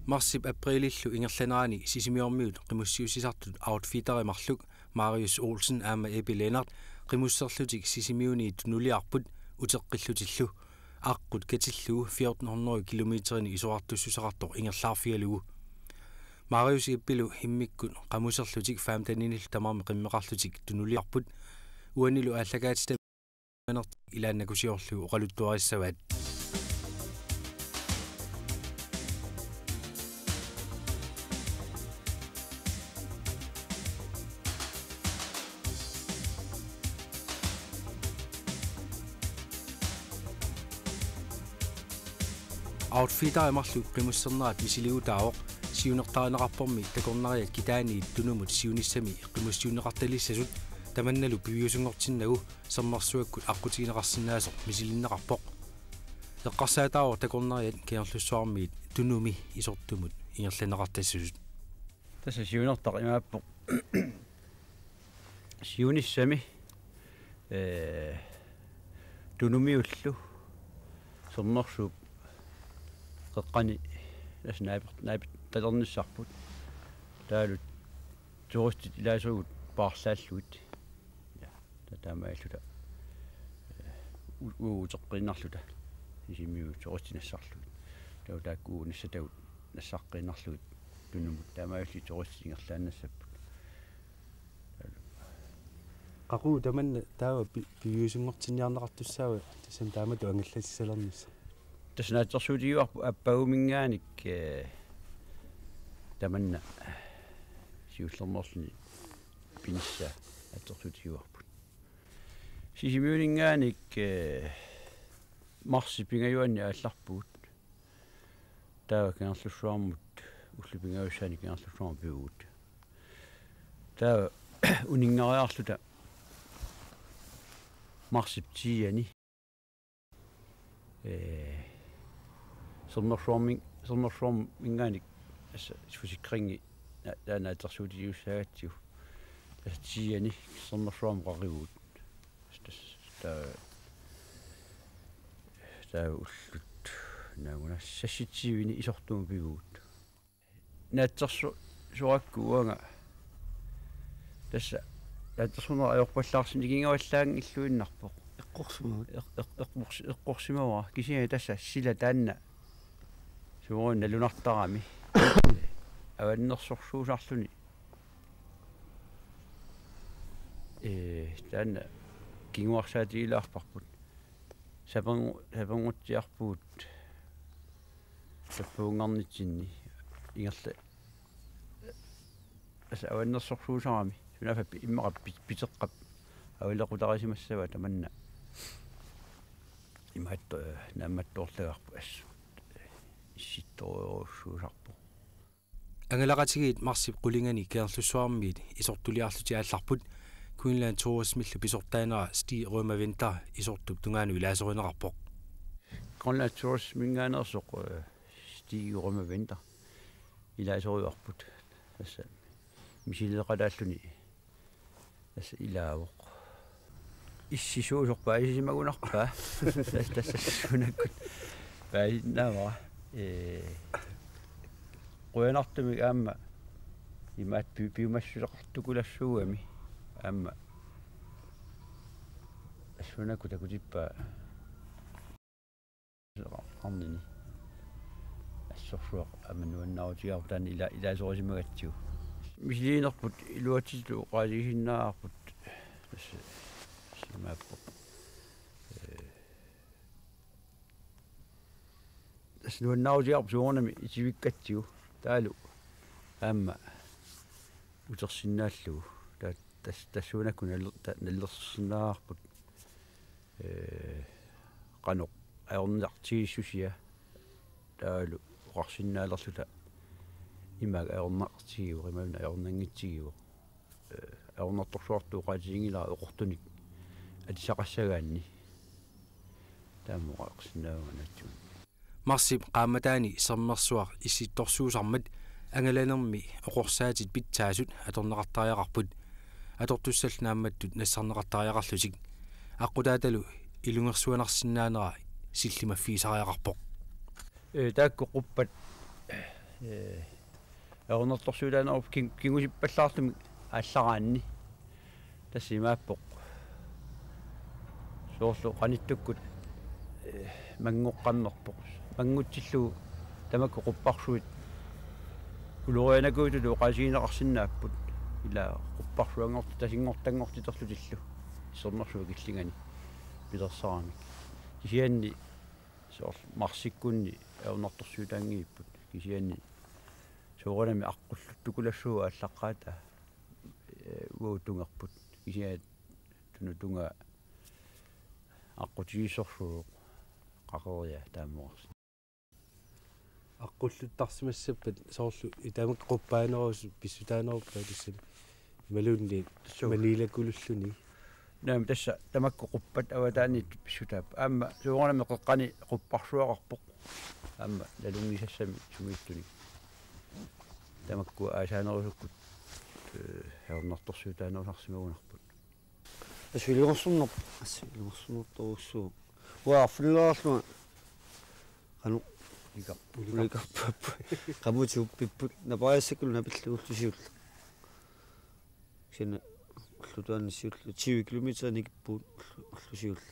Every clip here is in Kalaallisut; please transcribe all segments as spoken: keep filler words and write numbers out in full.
Marsip aprilillu ingerlanerani Sisimiormiut qimussiussisartut Outfitteri marluk Marius Olsen aamma Epi Lennert qimusserlutik Sisimiuni tunuliarput uteqqillutillu. Aqqut katillugu fjorten hundrede kilometerinik isorartussuseqartoq ingerlaarfigalugu. Marius Epilu immikkut qamuserlutik femteninillu tamarmik qimmeqarlutik tunuliarput. Uanilu aallakaatitaminertik ilaannakusiorlugu oqaluttuarissavaat. Outfitteri marluk qimussernerat misiligutaavoq. Siunertarineqarpormi takornariat Kitaaniit Tunumut siunissami qimussiunneqartalissasut, tamannalu piviusunngortinnagu sermersuakkut aqqutigineqarsinnaasoq misilinneqarpoq. Eqqarsaataavoq takornariat Kangerlussuarmiit Tunumi isortumut ingerlanneqartassasut. Tassa siunertaq imaappoq. Siunissami, ee, Tunumiullu sermersuup qeqqani tassa naaper-, naapertalernissarput. Taavalu turistit ilaasugut paarlaallugit. Ja, ta-, taamaalilluta, ee, u-, u-, uteqqiinnarluta. Sisimiut turistit nassarlugit. Taava taakku nassatagut nassaqqiinnarlugit Tunumut. Taamaalilluta turistit ingerlaannassapput. Qaqugu tamanna taava pi-, piviusunngortinniarneqartussaava, tassani taamatut angallassissalernissaq? Tassa naatsorsuutigivarput Appaguminngaanniit, ee, tamanna siullermeerluni pinissaa naatsorsuutigivarput. Sisimiuninngaanniit, ee, marsip pingajuanni aallarpugut. Taava Kangerlussuarmut ullut pingajussaanni Kangerlussuarmut pivugut. Taava uninngariarluta marsip tiiani, ee, sermersuarmi-, sermersuarminngaanniit tassa forsikringi na-, taanna naatsorsuutigiussaagatsigu. Tassa tiiani sermersuarmut qaqivugut. Tassa taava, taava ullut naaguna seksogtyveni isortumut pivugut. Naatsorsu-, suarakku uanga tassa naatsorsuuneq ajorpallaarsinnigigavallaanngilluinnarpoq. Eqqorsimavut. Eq-, eq-, eqqors-, eqqorsimavara. Kisianni tassa sila taanna suuneq nalunartarami. Avannersorsuusarluni. Ee, taanna kinguarsaatigilaarparput. Sapernu-, sapernutsiarpugut sappuunngarnitsinni ingerla-, tassa avannersorsuusarami. Sunaaffa pi-, immaqa pi-, piteqqap avalequtarisimassavaa tamanna. Imaattoq, ee, naammattoorlagarput assut. Issittorujussuusarpoq. Angalaqatigiit marsip qulingani Kangerlussuarmiit isortuliarlutik aallarput. Greenland Tourismillu pisortaanera Stig Rømer Winther isortup tungaanut ilaasorineqarpoq. Greenland Tourisminngaanneersoq, ee, Stig Rømer Winther ilaasorivarput. Tassa misileqalaalluni tassa ilaavoq. Issisuusoq paasisimagunarpaa. Tassa, tassa sunakkut paasinnaavara. Ee, qujanartumik aamma imaattoq pi-, piumassuseqartukulassuugami. Aamma sunakkut takutippaa. Arnini. Assorsuaq aamma nuannaarutigaarput taanna ila-, ilaasorisimagatsigu. Misiliinerput iluatsitut oqaatigisinnaavarput. Tassa, tassa imaappoq. Ee, tassa nuannaarutigaarput soorunami itivikkatsigu. Taavalu aamma utersinnaallugu. Ta-, tas-, tassuunakkut naler-, ta-, nalersinnaavarput. Ee, qanoq ajornartigissusia taavalu oqarsinnaalerluta imaak ajornartigivoq, imaluunniit ajornanngitsigivoq. Ee, ajornartorsuartut oqaatiginngilara oqortunik atisaqassagaanni. Taama oqarsinnaavunga naatsumik. Marsip qaammataani sermersuaq issittorsuusarmat angalanermi oqorsaatit pitsaasut atorneqartariaqarput. Atortussallu naammattut nassarneqartariaqarlutik. Aqqutaatalu ilungersuanarsinnaanera sillimaffigisariaqarpoq. Ee, taakku quppat Ee, ajornartorsiutaanerup kin-, kingusippallaartumik aallaraanni. Tassa imaappoq. Soorlu qanittukkut, ee, manngoqqammerpoq. Manngutsillugu tamakku qupparsuit ulorianakuutut oqaasigineqarsinnaapput. Ila qupparsuanngorti-, tasinngortanngortiterlutillu. Sermersuup killingani pilersaramik. Kisianni soorlu marsikkunni ajornartorsiutaanngivipput. Kisianni soorunami aqqullutukulassuu aallaqqaataa, ee, uagut tungerput. Kisianni tunut tungaa aqqutigissorsuuvoq qaqeria taamaarsi. Aqqulluttarsimassappat soorlu itamak quppaanerusut pissutaaneruppat tassami. Imaluunniit Suu. Maniilakululluni. Naam, tassa tamakku quppat avataaniittut pissutaappoq. Aamma soorunami qeqqani qupparsuaqarpoq. Aamma nalunngisassami sumiittunik. Tamakku aasaanerusukkut, ee, ajornartorsiutaanerusarsimagunarput. Assut ilungersunnerpoq. Assut ilungersunnertorujussuuvoq. Uanga arfinilaarlunga qanoq Ulika. Ulikarpaapput. Qamutit uppipput. Napariassakkullu napillugu ulloq siulleq. Kisianni ulloq taanna siulleq tyve kilometer nikippugut ulloq, ulloq siulleq.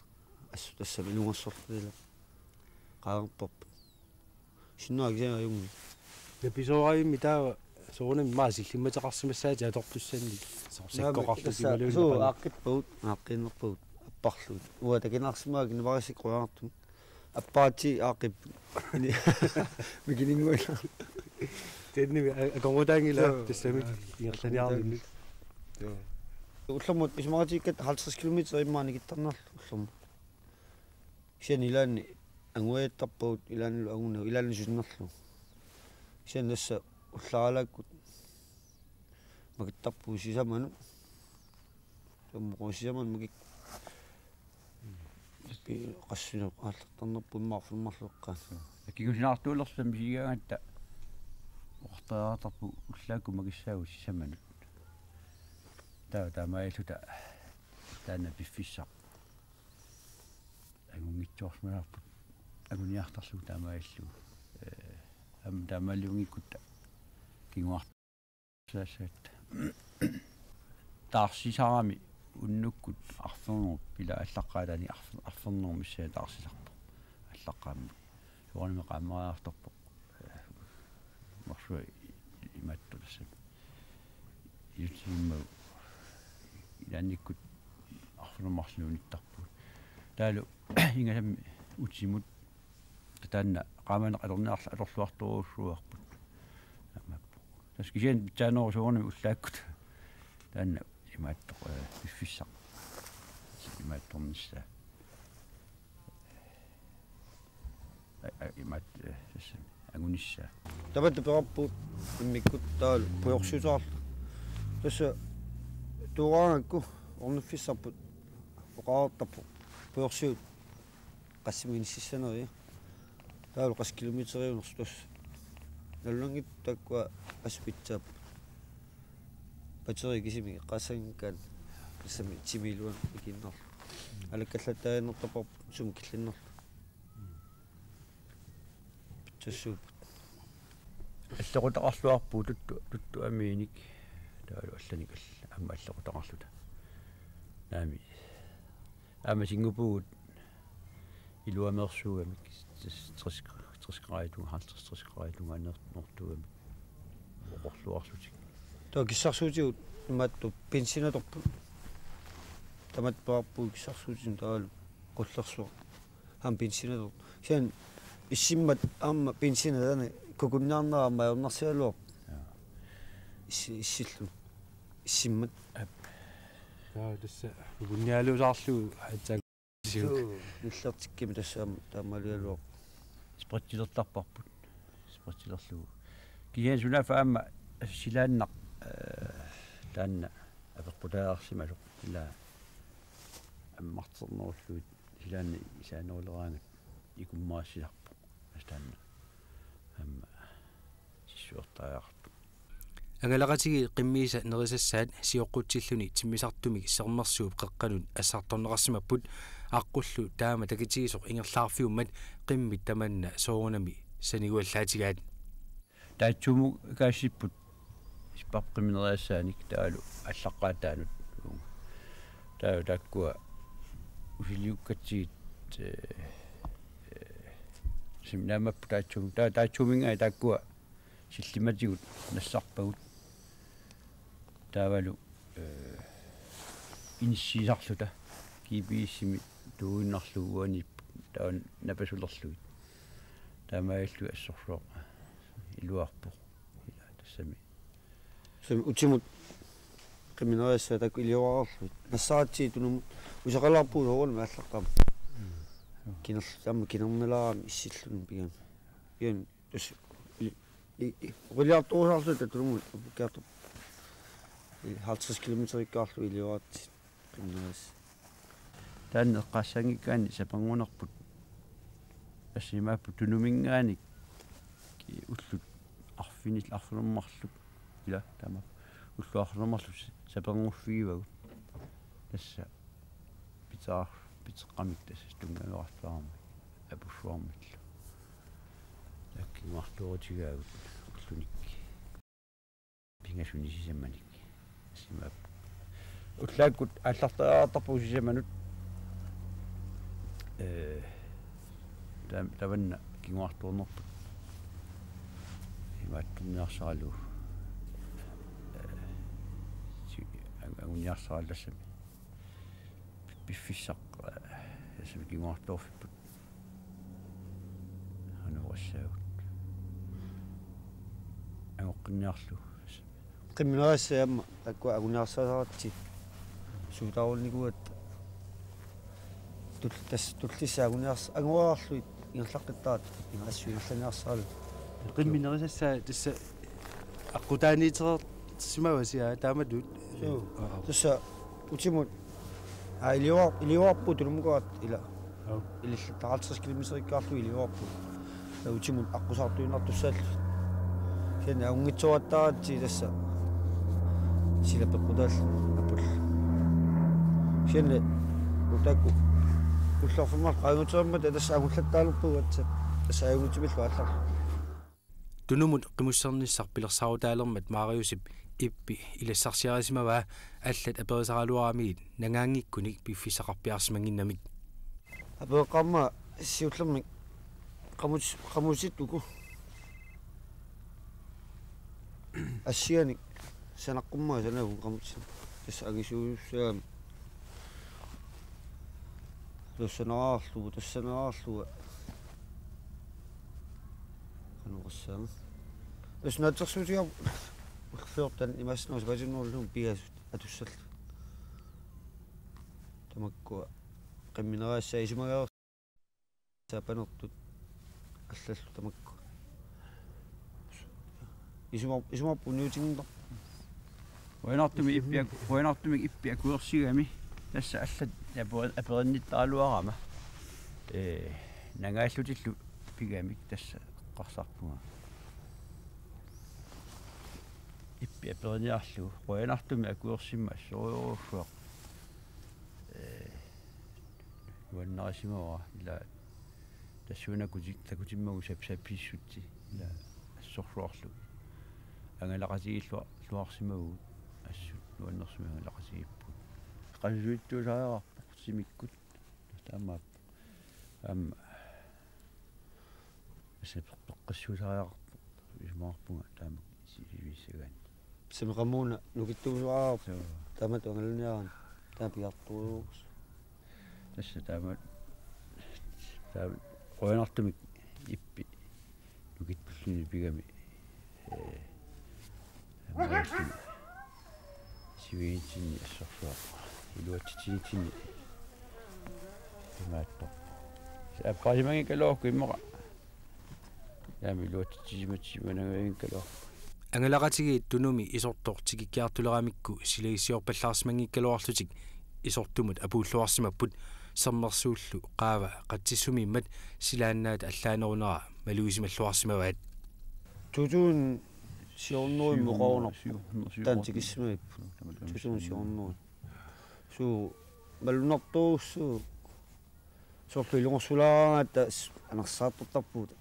Assut tassami ilungersorluni ila. Qaangerparput. Sinnera kisianni ajunngilaq. Napisoorajummi taava soorunami maani sillimmateqarsimassaatit atortussannik. Soorlu Naamik, sakkoqarlutik tassa imaluunniit suu napani. Aaqqippagut, aaqqiinerpagut, apparlugit. Uanga takineqarsimagakku napariassat qujanartumik. Apparatsigit aaqqipput. Mikininnguinnaq. Taanna a-, akornutaanngilaq. Joo. Tassami. Joo. Ingerlaniarninni. Joo. Ullormut isumaqatigiikkatta halvtreds kilometer immaqa nikittarnerlugu ullormut. Kisianni ilaanni anguajattarpagut, ilaannilu angunagu, ilaanni sunnerlugu. Kisianni tassa ullaaralaakkut makittarpugut sisamanut. Soorlu sisamanut makik-, pi-, qassinut aallartarnerput immaqa arfineq-marluk eqqaanni. Kingusinaartuulersup misigigaangatta oqartariaqartarpugut ullaakkut makissaagut sisamanut. Taava taamaalilluta taanna piffissaq angunngitsoorsimasaarput anguniartarlugu taamaalillugu. Ee, aamma taamaaliunngikkutta kinguar- Saassaat. Taarsisarami unnukkut arfernup ila aallaqqaataani arfer-, arfernup missaani taarsisarpoq. Aallaqqaammut. Soorunami qaammariartorpoq. Ee, marsua i-, imaattoq tassami. Ilutsimmagu ilaannikkut arfernup marlunut unittarpugut. Taavalu ingasami utimut taanna qaamaneq atorniarla-, atorluartorujussuuarput. Aamma. Tassa kisianni pitsaanerusoorami ullaakkut. Taanna imaattoq, ee, piffissaq. Imaattornissaa. A-, a-, imaat, ee, tassa angunissaa. Tamatta peqarpugut immikkut taavalu pujorsiutaarluta. Tassa tuuraangakku orniffissarput oqartarpoq. Pujorsiut qassimik inississanerit. Taavalu qassit kilometeriunersut tassa. Nalunanngitsut taakkua assut pitsaapput. Batteriit kisimik eqqaassanngikkaanni tassami timiiluan ikiinnarlugu. Alakkallattaaginnartarparput sumut killinnarlugu. Pitsassuupput. Allequtaqarluarpugut tuttu, tuttu amiinik. Taavalu allanik all-, aamma allequtaqarluta. Naami. Aamma sinngupugut iluameersuugamik tres, tres grader tunga, halvtreds tres grader tunga anernortuugamik oqorluarlutik. Taava kissarsuutigut imaattoq benzinit atorput. Tamatta peqarpugut kissarsuutinik taavalu qullersuaq. Aamma benzinit atorput. Kisianni issimmat aamma benzinit taanna kukunniarnera aamma ajornarsigaluarpoq. Jaa. Issi-, issillu. Issimmat. Aap. Taava tassa kukunnialuusaarlugu aatsaat. Suu, nillertikkami tassa aamma taamaaligaluarpoq. Spritsilertarparput. Spritsilerlugu. Kisianni sunaaffa aamma silaannaq, ee, taanna apeqqutaareersimasoq. Ila ammarternerullugit silaanni isaaneruleraangat ikummaassisarpoq. Tassa taanna aamma sissuertariaqartoq. Angalaqatigiit qimmiisa nerisassaat sioqqutsilluni timmisartumik Sermersuup qeqqanut assartorneqarsimapput, aqqullu taama takitigisoq ingerlaarfiummat qimmit tamanna soorunami saniguallaatigaat. Taatsuumukaassipput, ippassaq qimmineriassaanik taavalu aallaqqaataanut. Taava taakkua usiliukkatsigit, eh, eh, seminaammapput taatsuumik, taa-, taatsuuminngaanniit taakkua sillimmatigut nassarpagut. Taavalu, eh, inissiisarluta G P S-imi tuuinnarlugu uaniippoq taava napasulerlugit. Taamaalillugit assorsuaq iluarpoq. Ila tassami. Tassami utimut qimmineriassaat taakku iliorarlugit. Nassaratsigit Tunumut useqalaarpugut soorunami aallaqqaammut. Kinerl-, aamma kinernilaarami issilluni pigami. Pigami. Tassa i-, i-, i-, oqiliartorusarluta Tunumut apukkiartorpoq. I-, halvtreds kilometerikkaarluta iliorartut. Qimmineriassaat. Taanna eqqaassanngikkaanni sapernerput. Tassa imaappoq Tunuminngaanniit ullut arfinil-, arfineq-marluk. Ila taama ullut arfineq-marluk sapernnguffigivagut. Tassa piteqar-, piteqqamik tassa tunngaviuartarami apussuarmillu. Taakku kinguartoorutigaavut ullunik pingasuni sisamanik. Simaap. Ullaakkut aallartariaqartarpugut sisamanut. Eh, tam-, tamanna kinguartoornerput. Imaattorniarsaralugu. Eh, si-, ang-, anguniarsaralugu tassami. Piffissaq, eh, tassami kinguartoorfipput. Anuassaagut. Angoqqinniarlugu. Qimmineriassaat aamma taakkua anguniarsaratsigu. Suutaarunnikuugatta. Tul-, tassa tullissaat anguniars-, anguarlugit ingerlaqqittaratta. Ingassui ingerlaniarsaralugu. Qimmineriassaat tassa aqqutaaniittoqarsimavasi taamatut. Suu. Aa. Tassa utimut. Aa, iliuar-, iliuarpugut Tunumukaat ila. Aap. Ililluta halvtreds kilometerikkaarluta iliuarpugut. Taava utimut aqqusaartuinnartussaallugit. Kisianni angunngitsoortaratsigit tassa. Sila peqqutaallu apul. Kisianni utaakku ullorfimmat qaangutserimmata tassa angullattaalerpugut tassa. Tassa ajunngitsumiillu aallarlugu. Tunumut qimussernissaq pilersaarutaalermat Mariusip ippi ilassarsiarisimavaa allat aperisaraluaramigit nangaanngikkunik piffissaqarpiarsimannginnamik. Apereqqaarama siullermik qamut-, qamutit uku. Assianik sanaqqummaa sanagu qamut. Tassa angisuussaammat. Tassanaarlugu, tassanaarlugu. Qanoq oqassaanga. Tassa naatsorsuutigaarput fjorten imaassinnaavoq sapaatip akunneri pingasut atussallugu. Tamakkua qimmineriassaat isumagaar- Saapanertut allallu tamakku. Isumar-, isumarput uniutinnginnerput. Qujanartumik ippi ak-, qujanartumik ippi akuersigami. Tassa allat aperi-, aperinnittaraluarama. Ee, nangaallutillu pigamik tassa eqqarsarpunga. Ippi aperiniarlugu. Qujanartumik akuersimma assorujorujussuaq. Ee, nuannarisimavara ila tassuuna kuti-, takutimmagu sap-, sapissutsi ila assorsuarlu. Angalaqatigiillua-, luarsimavugut assut nuannersunik angalaqatigiippugut. Qasusuitsuusariaqarpoq timikkut. Taamaappoq. Aamma. Tassa peqqissuusariaqarpoq. Isumaqarpunga taama si-, sivissagaanni. Sameqamuuna nukittuusariaqarpoq. Suu. Taamatut angalaniaraanni. Taama piartorujuuvoq. Tassa taama, taama qujanartumik ippi nukittulluni pigami. Ee, aamma siviginitsinni assorsuaq. Iluatsitsinitsinni. Imaattoq. Apparimanngikkaluarukku immaqa. Taama iluatsitsisimatsigu manangavinngikkaluarput. Angalaqatigiit Tunumi Isortoq tikikkiartuleramikku silagissiorpallaarsimanngikkaluarlutik Isortumut apuulluarsimapput, Sermersuullu qaava Qatsissumiimmat silaannaata allaanerunera malugisimallorsimavaat. Tutun siornuimmi oqarunarpoq. Taanna tikissimavippoq. Tutun siornui. Suu malunnartorujussuuvoq. Soorlu ilungersuulaaraangatta s-, anersaartortarpugut.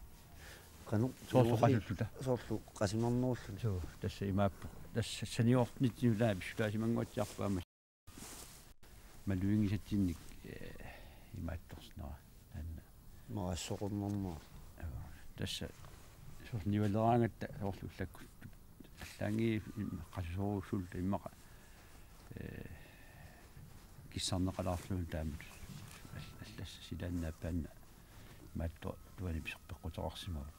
Qanoq soorlu nuusi- qasulluta. Soorlu qasunernerulluni. Suu, tassa imaappoq. Tassa saniornitsinut taava pissutaasimanguatsiarpoq aamma. Maluginngisatsinnik, eh, imaattorsinnera. Taanna. Maassoqornerma. Joo, tassa soorlu nivaleraangatta soorlu ullakkut allaanngilaq qasusorujussuulluta immaqa, eh, kissarneqalaarlugit taamatut. All-, allassa silaannaappaanna maattoq tuani pisorpeqquteqarsimavoq.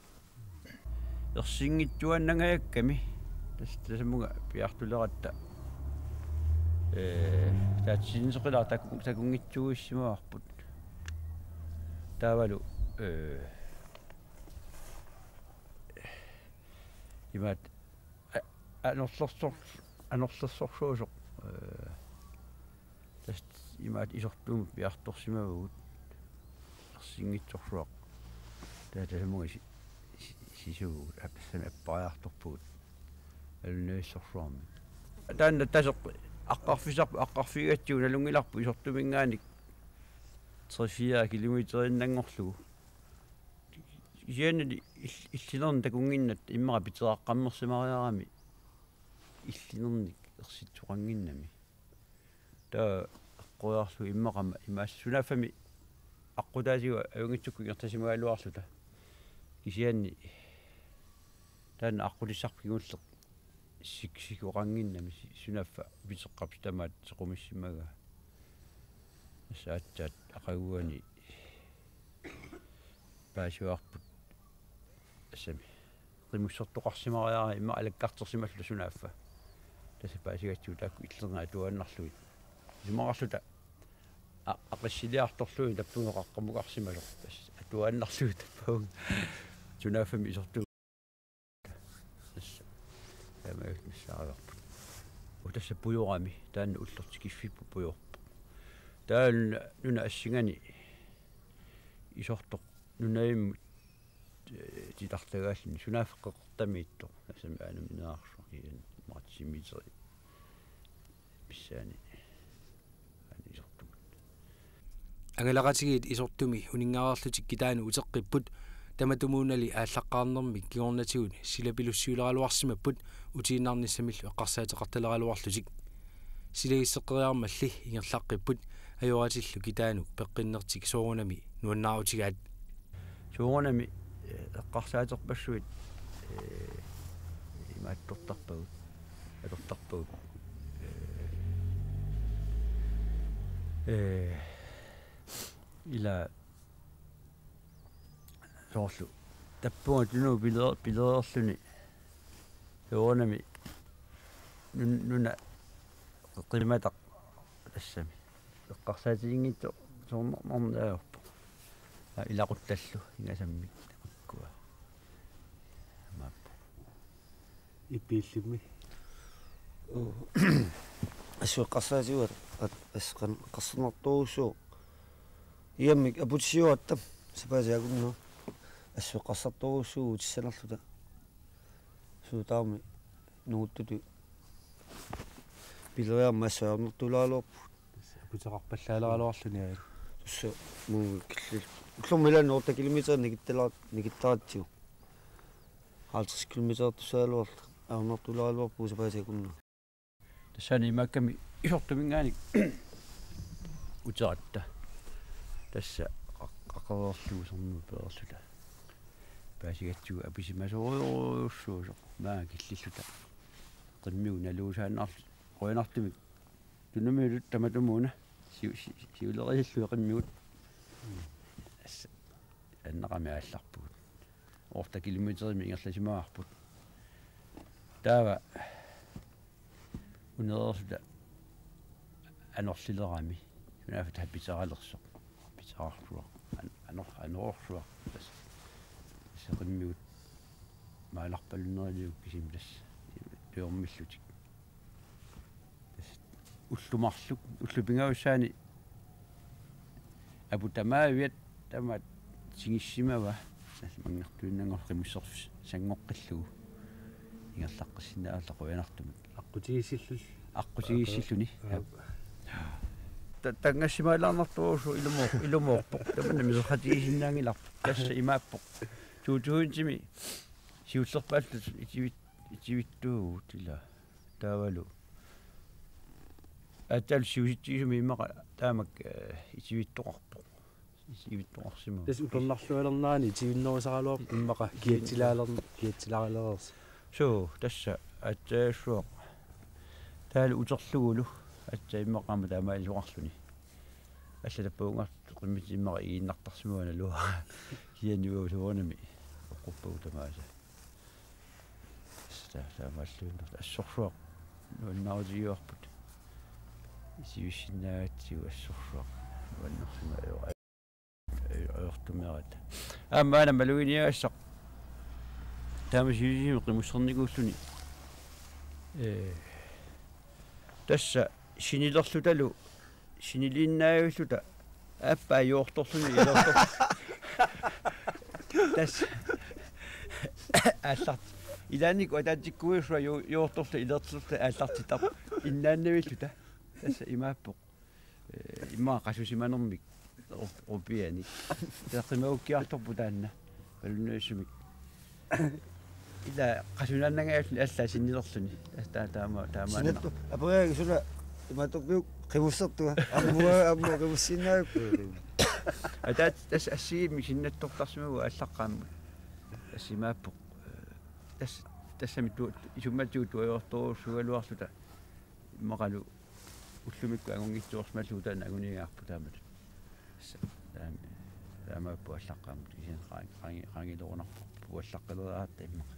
Ersinngitsuaannangajakkami. Tas-, tasamunga piartuleratta. Eh, taatsinseqilaar taku-, takunngitsuuissimavarput. Taavalu, eh, imaat a-, anorlersor-, anorlersorsuusoq, eh, tassa imaat isortumut piartorsimavugut ersinngitsorsuaq. Taava tasamunga si-, si-, sisuvugut, ap-, tassani appariartorpugut. Alunnavissorsuarmik. Taanna taseq aqqarfisarpoq, aqqarfigigatsigu nalunngilarput isortuminngaanniit tre-fire kilometeriinnanngorlugu. Kisiannili ill-, illinernik takunnginnatta immaqa piteraqqammersimariarami illinernik ersitsoqannginnami. Taava eqqoriarlugu immaqa aamma imaassinnaavoq, sunaaffami aqqutaatigut ajunngitsukkut ingerlasimagaluarluta. Kisianni taanna aqqutissarput kingulleq sik-, sikoqannginnami si-, sunaaffa piteqqap tamaat sequmissimagaa. Tassa aatsaat aqaguani paasivarput tassami qimussertoqarsimariarami immaqa alakkartersimalluta sunaaffa. Tassa paasigatsigu taakku illerngit atuaannarlugit. Isumaqarluta a-, aqissiliartorlugit tappavunga qaqqamukarsimasoq. Tassa atuaannarlugit tappavunga. Sunaaffami isortu-. Tassa. Taamaattumik nassaarivarput. Uku tassa pujorami, taanna ulloq tikiffipput pujorpoq. Taanna nunap assinganik isortoq nunavimmut, eh, titartagaalluni sunaaffa qeqertamiittoq. Tassami aana mineraarsuaq, ian martimiteri missaani aana isortumut. Angalaqatigiit isortumi uninngareerlutik kitaanut uteqqipput, tamatumuunali aallaqqaarnermik kingornatigut silapilussiuleraluarsimapput utiinnarnissamillu eqqarsaateqartaleraluarlutik. Silagisseqqeriarmalli ingerlaqqipput ajoratillu kitaanut peqqinnertik soorunami nuannaarutigaat. Soorunami, eh, eqqarsaaterpassuit, eh, imaattortarpagut, atortarpagut. Eh, eh, ila soorlu tappavunga tunuu piler-, pilereerluni soorunami nun-, nuna qimataq tassami. Eqqarsaatiginngitsoq soorunami ajorpoq. Aa, ilaquttallu ingasammik takukkua. Maappoq. Ipiillimmi. Oo. Assut eqqarsaatigaara, at-, assut qanoq eqqarsarnartorujussuuvoq. Iammik aputisiuatta sapaatip akunneranut. Assut eqqarsartorujussuuvoq utissanerluta. Suut tamarmik nunguttutut pileriarmat assut ajornartulaaraluarpugut. Aputeqarpallaaleraluarluni aat. Tassa muu killil. Ullormi ilaanni otte kilometer nikittala-, nikittaratsigu. Halvtreds kilometer tussagaluarluta ajornartulaaraluarpugut sapaatip akunneranut. Tassani imaakkami isortuminngaanniit uteratta. Tassa qaq-, qaqereerlugu sornut peerluta. Paasigatsigu apisimasorujussuusoq maanga killilluta. Qimmigut naluusaannarlutik qujanartumik. Tunumiutut tamatumuuna. Siu-, si-, si-, siulerillutik qimmigut. Tassa. Annaqami aallarpugut. Otte kilometerimik ingerlasimavarput. Taava unereerluta anorlilerami. Sunaaffa taava piteralersoq. Piterarsuaq. An-, anor-, anorsuaq. Tassa. Tassa qimmigut maalarpalunneriliuk kisimi tassa. Tujormillutik. Tassa ullut marluk, ullut pingajussaanni aput tamaaviat tamaat tigissimavaa. Tassa manngertuinnanngorlugu qimusserfissanngoqqillugu. Ingerlaqqissinnaalluta qujanartumik. Aqqutigissillu-. Aqqutigissillutik. Aa. Ta-, tanngassimaalaarnartorujussuuvoq ilumoor-, ilumoorpoq. Tamanna miserratigisinnaanngilarput. Tassa imaappoq. Tuutuuntimi siullerpaallu itivit-, itivittuugut ila taavalu. Aatsaat siusitsigisumik immaqa taamak, eh, itivittoqarpoq. Itivittoqarsimavoq. Tassa upernarlualernerani itivinnerusaraluarpoq immaqa kiatsilaalerneq, kiatsilaalernersi. Suu, tassa aatsaat. Taavalu uterlugulu aatsaat immaqa aamma taamaalisoqarluni. Allatappaunga qimmisimmaqa igiinnartarsimavara naluara. Kianiu soorunami oquppagu tamaasa. Tassa taamaalluinnartoq assorsuaq nuannaarutigivarput. Isivissinnaagatsigu assorsuaq nuannersimasoq ajortumiarata. Aamma aana maluginiagassaq taama sivisimi qimussernikuulluni. Ee, tassa sinilerlutalu siniliinnaavilluta aappaa joortorluni ilertor. Tassa aallart. Ilaannikkut ataatsikkuujussua jo-, joortorlu ilertorlu aallartitaq innaannavilluta. Tassa imaappoq. Ee, immaqa qasusimanermik op-, opianik. Tassa qimagukkiartorpoq taanna. Palunnuissumik. Ila qasunaannangajalluni alla sinilerluni. Tassa taa-, taama, taama. Sinattu, aperiaagi suna imaattorpiuk qimussertua. Ammua, ammua qimussinnaajuk. Ataat tassa assigiimmik sinnattortarsimavugut aallaqqaammut. Tassa imaappoq. Tassa, tassami tu-, isummatsigut tuajoortorujussuugaluarluta. Immaqalu ullumikkut angunngitsoorsimallugu taanna anguniagaarput taamatut. Tassa taama, taamaappoq aallaqqaammut kisianni qaang-, qaangi-, qaangiilerunarpoq puallaqqileraaratta immaqa.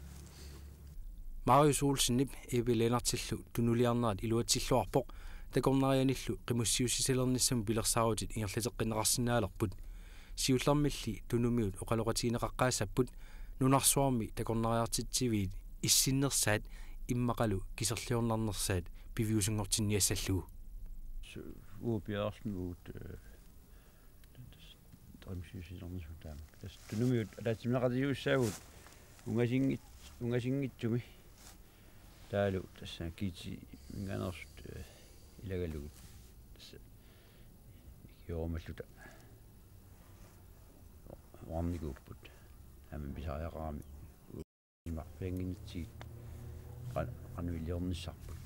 Marius Olsenip Evi Lennartillu tunuliarnerat iluatsilluarpoq, takornarianillu qimussiussisalernissamut pilersaarutit ingerlateqqinneqarsinnaalerput. Siullermilli Tunumiut oqaloqatigineqaqqaassapput nunarsuarmi takornariartitsiviit issinnersaat immaqalu kiserliornarnersaat piviusunngortinniassallugu. Su-, uagut piareersimavugut, eh, qimussiussisalernissamut taama. Tassa Tunumiut ataatsimeeqatigiissaagut ungasinngit-, ungasinngitsumi. Taavalu tassa kiitsi minganersut, eh, ilagalugit. Tassa ikiorumalluta. Oqarnikuupput. Aamma pisariaqarami. Imarpiannginnitsigit. Qan-, qanoq iliornissarput.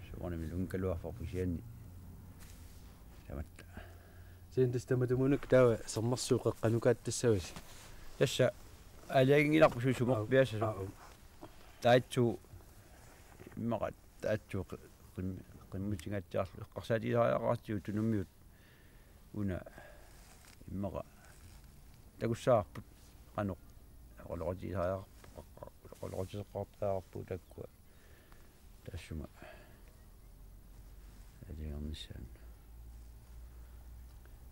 Soorunami ilunngikkaluarpoq kisianni. Tamatta. Sen tassa tamatumuunak taava sermersuup qeqqanukaat tassavasi. Tassa aalajanginngilarput sumorpiaassasoq. Aa, aa. Taitsu immaqa taitsu qi-, qim-, qimmutigaatsiarlu eqqarsaatigisariaqaratsigu Tunumiut una immaqa takussavarput qanoq oqaloqatigisariaqarp-, oqaloqatigeqqaartariaqarpugut taakkua taassuma aalajangernissaannut.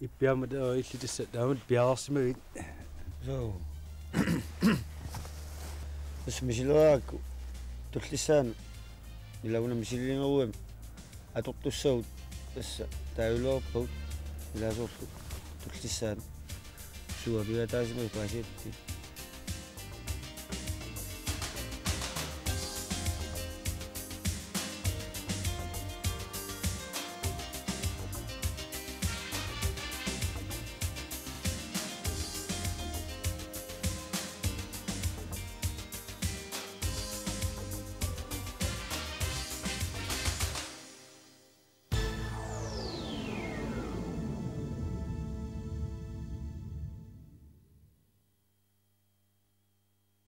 Ippiaammat, eh, illit tassa taamatut piareersimagit? Suu. Tassa misileraakku tullissaanut ilaguna misiliinerugamik atortussagut tassa taaviluarpagut ilaasorlu tullissaanut suaviataasimagu paasiatti.